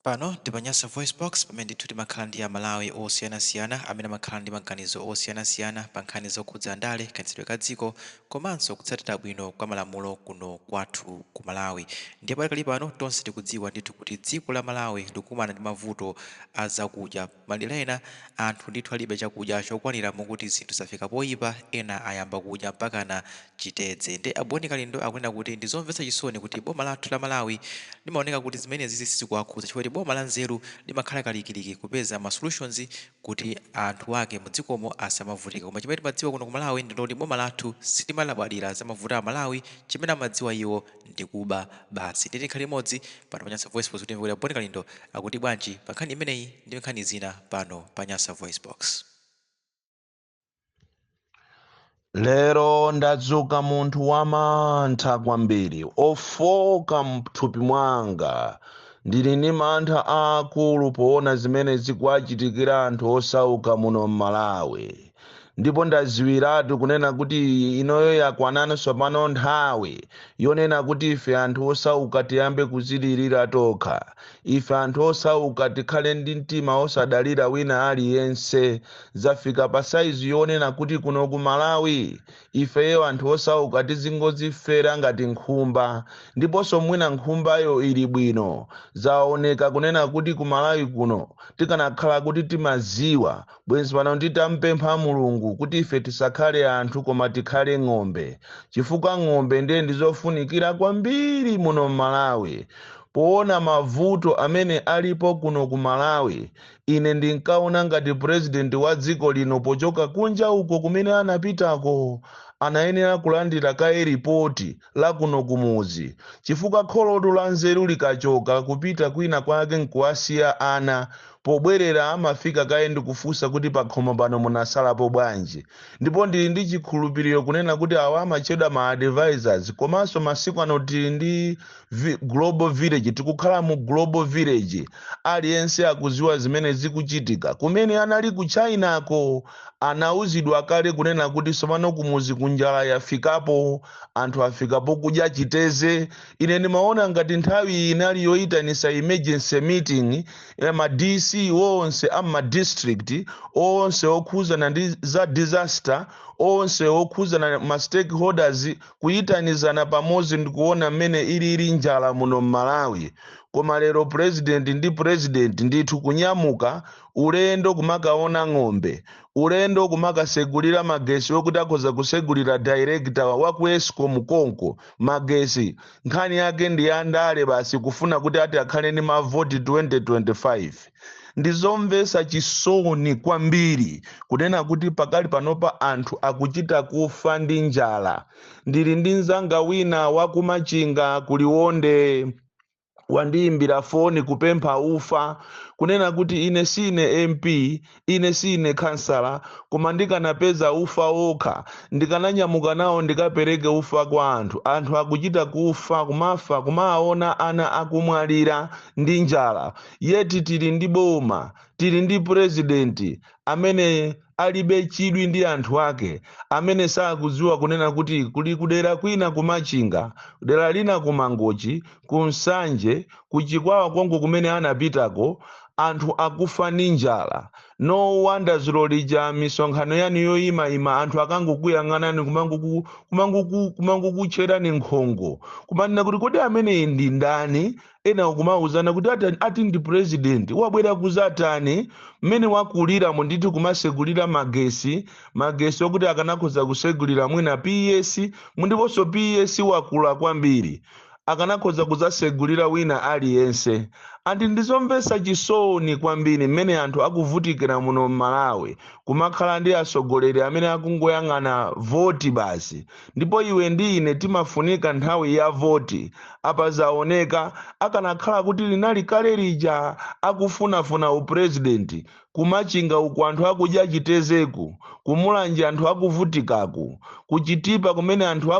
Pano ndi pa Nyasa VoiceBox, pamene ndithu timakhala ndi Amalawi osiyanasiyana amene amakhala ndi maganizo osiyanasiyana pa nkhani zokhudza ndale, kayendetsedwe ka dziko komanso kutsatira bwino kwa malamulo kuno kwathu ku Malawi. Ndiye pakali pano tonse tikudziwa ndithu kuti dziko la Malawi likukumana ndi mavuto a zakudya. Madera ena anthu ndithu alibe chakudya chokwanira mokuti zinthu zafika poyipa, ena ayamba kudya mpakana chitedze. Nde a Bon Kalindo akunena kuti ndi zomvetsa chisoni kuti boma lathu la Malawi limaoneka kuti zimenezizi sizikuwakhudza chifukwa kuti boma la nzeru limakhala kalikiliki kupeza ma solutions kuti anthu ake mu dzikomo asamavutike, koma chimene timadziwa kuno ku Malawi ndi loti boma lathu silimalabadira za mavuto a Amalawi, chimene amadziwa iwo ndi kuba basi. Ndiye tikhale limodzi pano pa Nyasa VoiceBox kuti timve kuti a Bon Kalindo akuti bwanji pa nkhani imeneyi ndi nkhani zina pano pa Nyasa VoiceBox. Lero ndadzuka munthu wamantha kwambiri, ofoka mthupi mwanga. Ndili ndi mantha aakulu poona zimene zikuwachitikira anthu osauka muno m'Malawi. Ndipo ndadziwiratu kunena kuti inoyo yakwananso pano nthawi yonena kuti ife anthu osauka tiyambe kuzilirira tokha. Ife anthu osauka tikhale ndi mtima osadalira wina aliyense. Zafika pa saizi yonena kuti kuno ku Malawi ifeyo anthu osauka tizingodzifera ngati nkhumba, ndiponso mwina nkhumbayo ili bwino. Zaoneka kunena kuti ku Malawi kuno tikanakhala kuti timadziwa, bwenzi pano titampempha Mulungu kuti ife tisakhale anthu koma tikhale ng'ombe, chifukwa ng'ombe ndiye ndizofunikira kwambiri muno m'Malawi. Poona mavuto amene alipo kuno ku Malawi, ine ndinkaona ngati president wa dziko lino pochoka kunja uko kumene anapitako anayenera kulandira kaye ripoti la kuno kumudzi, chifukwa kholotu la nzeru likachoka kupita kwina kwake nkuwasiya ana, pobwerera amafika kaye ndikufunsa kuti pakhomo pano munasalapo bwanji. Ndipo ndili ndi chikhulupiriro kunena kuti awa amatchedwa ma advisors, komanso masiku ano tili ndi global village, tikukhala mu global village, aliyense akuziwa zimene zikuchitika. Kumene anali ku Chinako anauzidwa kale kunena kuti tsopano kumuzi kunjala yafikapo, anthu afikapo kudya chiteze. Ine ndimaona ngati nthawi inali yoyitanisa emergency meeting ya ma DC onse a ma district onse okhuzana ndi za disaster, onse okhuzana ma stakeholders, kuyitanizana pamodzi ndikuona mmene ilili njala muno m'Malawi. Koma lero president ndi president ndithu kunyamuka ulendo kumakaona ng'ombe, ulendo kumakasegulira magesi okuti akhoza kusegulira director wa ku Escom konko magesi. Nkhani yake ndi ya ndale basi, kufuna kuti ati akhale ndi mavoti 2025. Ndizomvetsa chisoni kwambiri kunena kuti pakali panopa anthu akuchita kufa ndi njala. Ndili ndi mzanga wina wakumachinga kuliwonde, wandiyimbira foni kupempha ufa, kunena kuti ine sine MP, ine sine kansala, koma ndikanapeza ufa wokha ndikananyamuka nawo ndikapereke ufa kwa anthu. Anthu akuchita kufa, kumafa, kumaona ana akumwalira ndi njala, yeti tili ndi boma, tili ndi president amene alibe chidwi ndi anthu ake, amene sakudziwa kunena kuti kuli kudera kwina kumachinga, dera lina kumangochi, ku Nsanje, ku Chikwawa konko kumene anapitako, anthu akufa ndi njala. No wonder dzulo lija misonkhano yanu yoyimayima anthu akangokuyang'anani kumangokutcherani nkhongo, kumanena kuti kodi ameneyi ndi ndani? Ena kumauzana kuti ati ndi president wabwera kuzatani, mmene wakuliramo ndithu kumasegulira magesi, magesi okuti akanakhoza kusegulira mwina PS, ndiponso PS wakula kwambiri, akanakhoza kuzasegulira wina aliyense. Anti ndizomvetsa chisoni kwambiri mmene anthu akuvutikira muno m'Malawi, kumakhala ndi atsogoleri amene akungoyang'ana voti basi. Ndipo iwe ndi ine timafunika nthawi ya voti. Apa zaoneka, akanakhala kuti linali kale lija akufunafuna upresident, kumachinga uku anthu akudya chitezeku, kumulanje anthu akuvutikaku, kuchitipa kumene anthu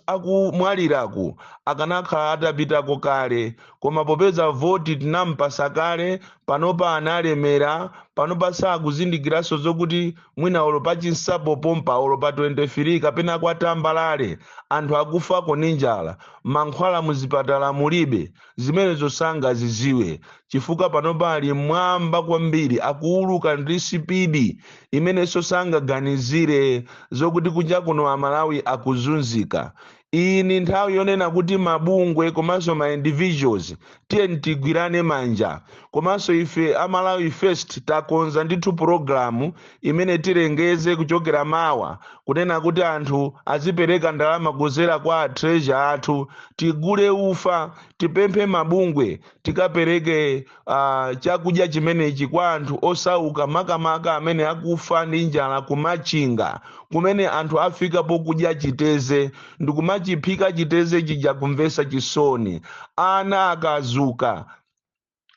akumwaliraku, akanakhala atapitako kale. Koma popeza voti Tinampasa kale, panopa analemera, panopa sakuzindikiranso zokuti mwina olo pa Chinsapo pompa, olo pa 23 kapena kwa Tambalale, anthu akufako ndi njala, mankhwala muzipatala mulibe. Zimenezo sangaziziwe chifukwa panopa ali mwamba kwambiri, akuuluka ndi speed imenenso sangaganizire zokuti kunja kuno Amalawi akuzunzika. Iyi ni nthawi yonena kuti mabungwe komanso ma individuals, tiye tigwirane manja. Komanso ife Amalawi First takonza ndithu pulogalamu imene tilengeze kuchokera mawa, kunena kuti anthu azipereka ndalama kuzera kwa treasurer athu, tigule ufa, tipemphe mabungwe, tikapereke chakudya chimenechi kwa anthu osauka, makamaka amene akufa ndi njala kumachinga, kumene anthu afika pokudya chiteze ndikumachiphika chiteze chija. Kumvesa chisoni, ana akazuka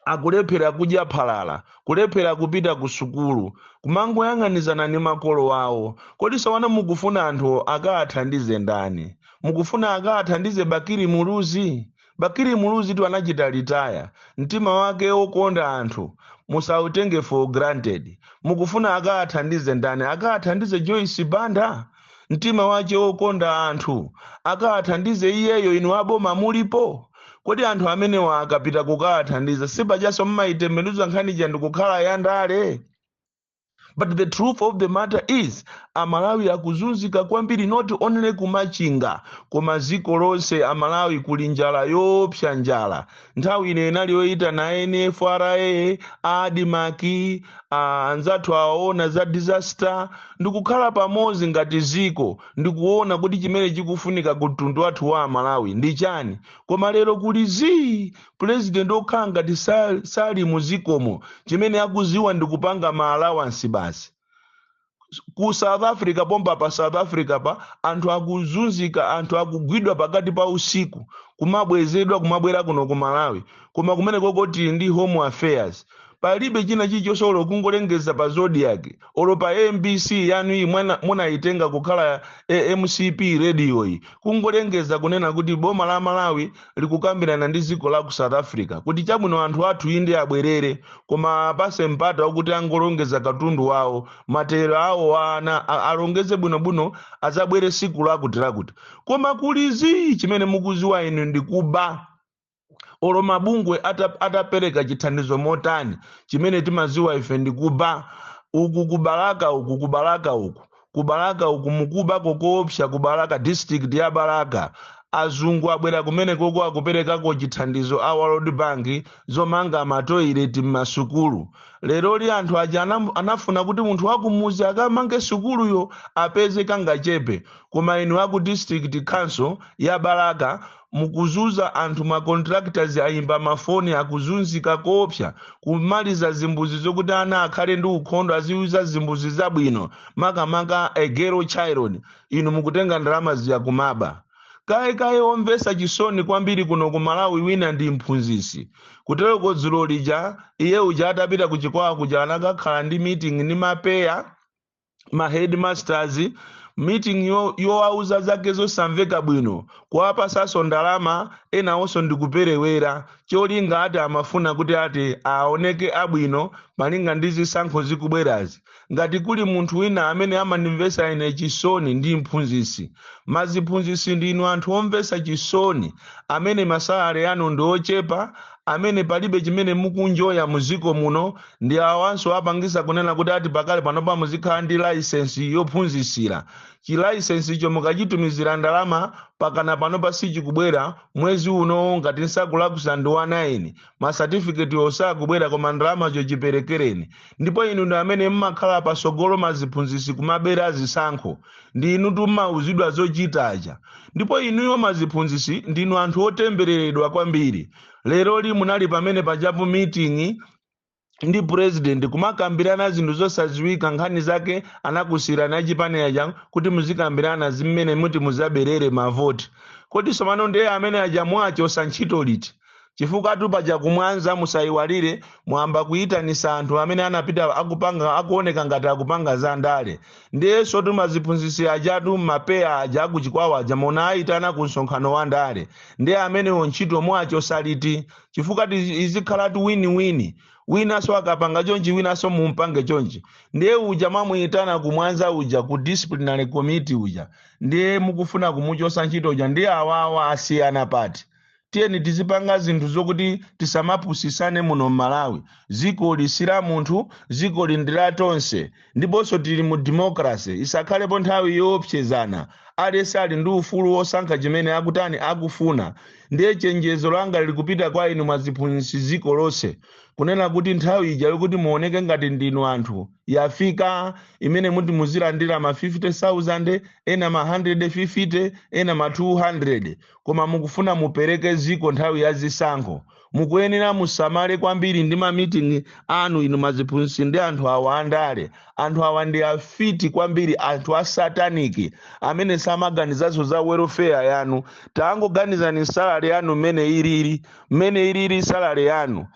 akulephera kudya phalala, kulephera kupita ku sukulu, kumangoyang'anizana ndi makolo awo. Kodi sawana mukufuna anthu akathandize ndani? Mukufuna akathandize Bakili Muluzi? Bakili Muluzi tu anachita retire. Mtima wake wokonda anthu musautenge for granted. Mukufuna akathandize ndani? Akathandize Joyce Banda? Mtima wake wokonda anthu akathandize iyeyo? Inu aboma mulipo. Kodi anthu amenewa akapita kukathandiza, sipachaso mmayitembenuza nkhani ija ndikukhala yandale? But the truth of the matter is, Amalawi akuzunzika kwambiri, not only kumachinga koma ziko lonse. Amalawi kuli njala yoopsa, njala. Nthawi ino inali yoyitana NFRA, ADMARC, anzathu awaona za disaster, ndikukhala pamodzi ngati ziko ndikuona kuti chimene chikufunika ku mtundu wathu wa Amalawi ndi chani. Koma lero kuli zii, president okhala ngati sali muzikomo, chimene akuziwa ndikupanga ma allowance basi. Ku South Africa pompa, pa South Africa pa anthu akuzunzika, anthu akugwidwa pakati pa usiku, kumabwezedwa, kumabwera kuno ku Malawi. Koma kumene koko tili ndi Home Affairs, palibe china chilichonse, olo kungolengeza pa Zodiak olo pa MBC yanu iyi munayitenga kukhala MCP radio iyi, kungolengeza kunena kuti boma la Malawi likukambirana ndi dziko la ku South Africa kuti chabwino, anthu athu inde abwerere, koma apase mpata wakuti angolongeza katundu wawo, matero awo ana alongeze bwinobwino, azabwere siku lakuti lakuti. Koma kuli zii, chimene mukuziwa inu ndi kuba. Olo mabungwe atapereka chithandizo motani, chimene timaziwa ife ndi kuba. Uku kubalaka, uku kubalaka, uku kubalaka, uku mukuba kokoopsa. Kubalaka, district ya Balaka, azungu abwera kumene koko, akuperekako chithandizo a World Bank zomanga matoileti m'masukulu. Leroli anthu aja anafuna kuti munthu wakumuzi akamange sukuluyo apeze kangachepe, koma inu aku district council ya Balaka mukuzuza anthu. Ma contractors ayimba mafoni, akuzunzika koopsa kumaliza zimbuzi zokuti ana akhale ndi ukhondo, aziuza zimbuzi zabwino, makamaka a girl child. Inu mukutenga ndalama ziya kumaba kaye. Omvesa chisoni kwambiri kuno ku Malawi wina ndi mphunzisi. Kutereko dzulo lija iye uja atapita kuchikwawa kuja, anakakhala ndi meeting ndi mapeya, ma headmasters, meeting yowauza zake zosamveka bwino, kuwapasanso ndalama enawonso ndikuperewera. Cholinga ati amafuna kuti ati aoneke abwino malinga ndi zisankho zikubwerazi. Ngati kuli munthu wina amene amandimvesa ine chisoni ndi mphunzisi. Maziphunzisi ndinu anthu omvesa chisoni, amene ma salary anu ndi ochepa, amene palibe chimene mukunjoya muziko muno. Ndi awanso apangisa kunena kuti ati pakale panopa muzikhala ndi license yophunzisira. Chi license icho mukachitumizira ndalama, pakana panopa sichikubwera. Mwezi uno, ngati nsakulakusa, ndi wa 9, ma certificate osakubwera, koma ndalamacho chiperekereni. Ndipo inu ndi amene mmakhala pasogolo, maziphunzisi, kumabera zisankho. Ndi inu tummauzidwa zochitacha. Ndipo inuyo maziphunzisi ndinu anthu otembereredwa kwambiri. Leroli munali pamene pajapo meeting ndi president, kumakambirana zinthu zosadziwika. Nkhani zake anakusiyirana achipani aja kuti muzikambirana zimene muti muzaberere mavoti. Kodi somano ndiye amene aja mwachosa ntchito liti? Chifukwa tu paja kumwanza, musayiwalire, mwamba kuyitanisa anthu amene anapita akupanga, akuoneka ngati akupanga za ndale. Ndiyenso tumaziphunzitsi ajatu, mapeya aja akuchikwawa aja, mona ayitana ku msonkhano wa ndale. Ndiye amenewo ntchito mwachosa liti? Chifukwa izikhalatu win-win, winanso akapanga chonchi, winanso mumpange chonchi. Ndiye uja mwamuyitana kumwanza uja, ku disciplinary committee uja, ndiye mukufuna kumuchosa ntchito uja, ndiye awawa asiyana pati? Tiyeni tizipanga zinthu zokuti tisamapusisane muno m'Malawi. Dziko lisila munthu, dziko ndi la tonse, ndiponso tili mu democracy. Isakhalepo nthawi yoopsezana. Aliyense ali ndi ufulu wosankha chimene akutani, akufuna. Ndiye chenjezo langa likupita kwa inu mwaziphunzitsi dziko lonse, kunena kuti nthawi ija yokuti muoneke ngati ndinu anthu yafika, imene muti muzilandira ma 50,000, ena ma 150, ena ma 200, koma mukufuna mupereke ziko nthawi ya zisankho. Mukuyenera musamale kwambiri ndi mamitingi anu inu maziphunzitsi ndi anthu awa andale. Anthu awa ndi afiti kwambiri, anthu asataniki amene samaganizanso za welfare yanu. Tangoganizani salary yanu mmene ilili, mmene ilili salary yanu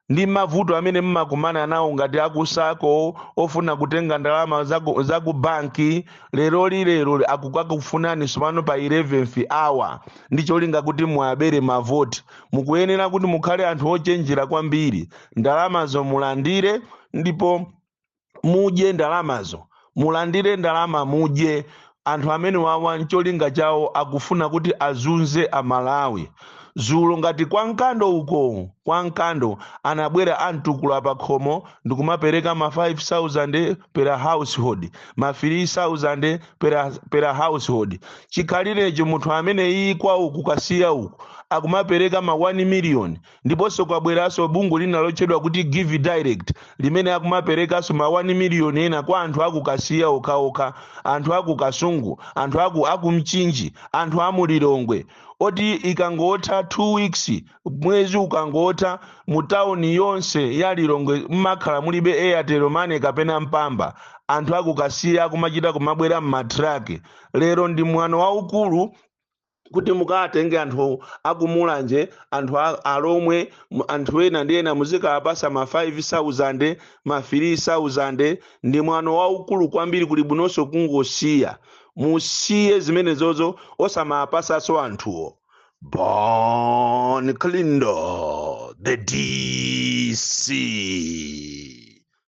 ndi mavuto amene mmakumana nawo ngati aku SACCO ofuna kutenga ndalama zaku banki. Lero lilero akukakufunani sopano pa 11th hour ndi cholinga kuti muabere mavoti. Mukuyenera kuti mukhale anthu ochenjera kwambiri. Ndalamazo mulandire ndipo mudye ndalamazo, mulandire ndalama mudye. Anthu amene wawa ncholinga chawo akufuna kuti azunze Amalawi. Zulo ngati kwa Mkando uko, kwa Mkando anabwera amtukula pa khomo ndikumapereka ma 5000 per household, ma 3000 per household. Chikhalirecho munthu amene iyi kwawo kukasiya uku akumapereka ma 1 million. Ndiponso kwabweranso bungwe lina lotchedwa kuti Give Direct, limene akumaperekanso ma 1 million ena kwa anthu akukasiya okhaokha, anthu akukasungu, anthu akumchinji, anthu amulilongwe, oti ikangotha 2 weeks, mwezi ukangotha, mu tawuni yonse ya Lilongwe mmakhala mulibe Airtel Money kapena Mpamba. Anthu akukasiya akumachita kumabwera mmatraki. Lero ndi mwano waukulu kuti mukatenge anthu akumulanje, anthu alomwe, anthu ena ndi ena, muzikapasa ma 5000, ma 3000. Ndi mwano waukulu kwambiri. Kuli bwinonso kungosiya, musiye zimenezozo, osamapasaso anthuwo. Bon Kalindo, the DC.